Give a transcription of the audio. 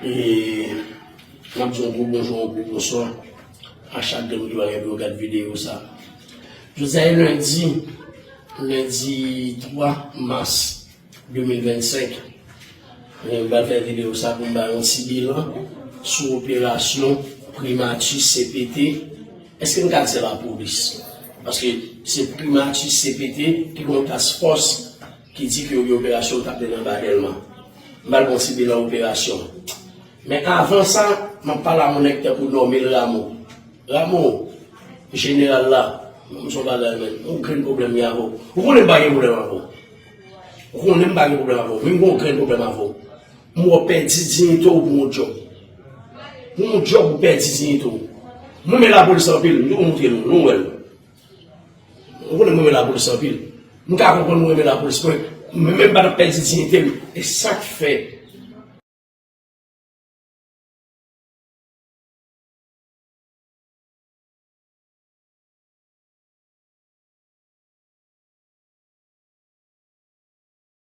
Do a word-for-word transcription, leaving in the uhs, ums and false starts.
E m ap di yon gwo bonjou, yon gwo bonswa a chak grenn moun ki pral gade yo gad videyo sa. Jodi a e lendi, lendi twa mas de mil vennsenk. E m pral fè videyo sa pou m bay yon ti bilan sou operasyon Primati C P T. Èske n ka di se lapolis? Paske se Primati C P T ki gen yon task fòs ki di ke yo gen operasyon k ap mennen anba Dèlma. M pral fè yon ti bilan operasyon. Men avan sa, m ap pale a yon nèg tankou Normil Rameau. Rameau, jeneral la, m se yon bagay, men, yon grenn pwoblèm m gen avè w. Ou konnen m pa gen pwoblèm avè w. Ou konnen m pa gen pwoblèm avè w, men m gen yon grenn pwoblèm avè w. M wè w pèdi diyite w pou yon djòb. Pou yon djòb ou pèdi diyite w. M renmen lapolis anpil, m poko montre nou, nou wè l. Ou konnen m renmen lapolis anpil. M ka konprann ou renmen lapolis, men mwen menm m pa t ap pèdi diyite m. E sa k fè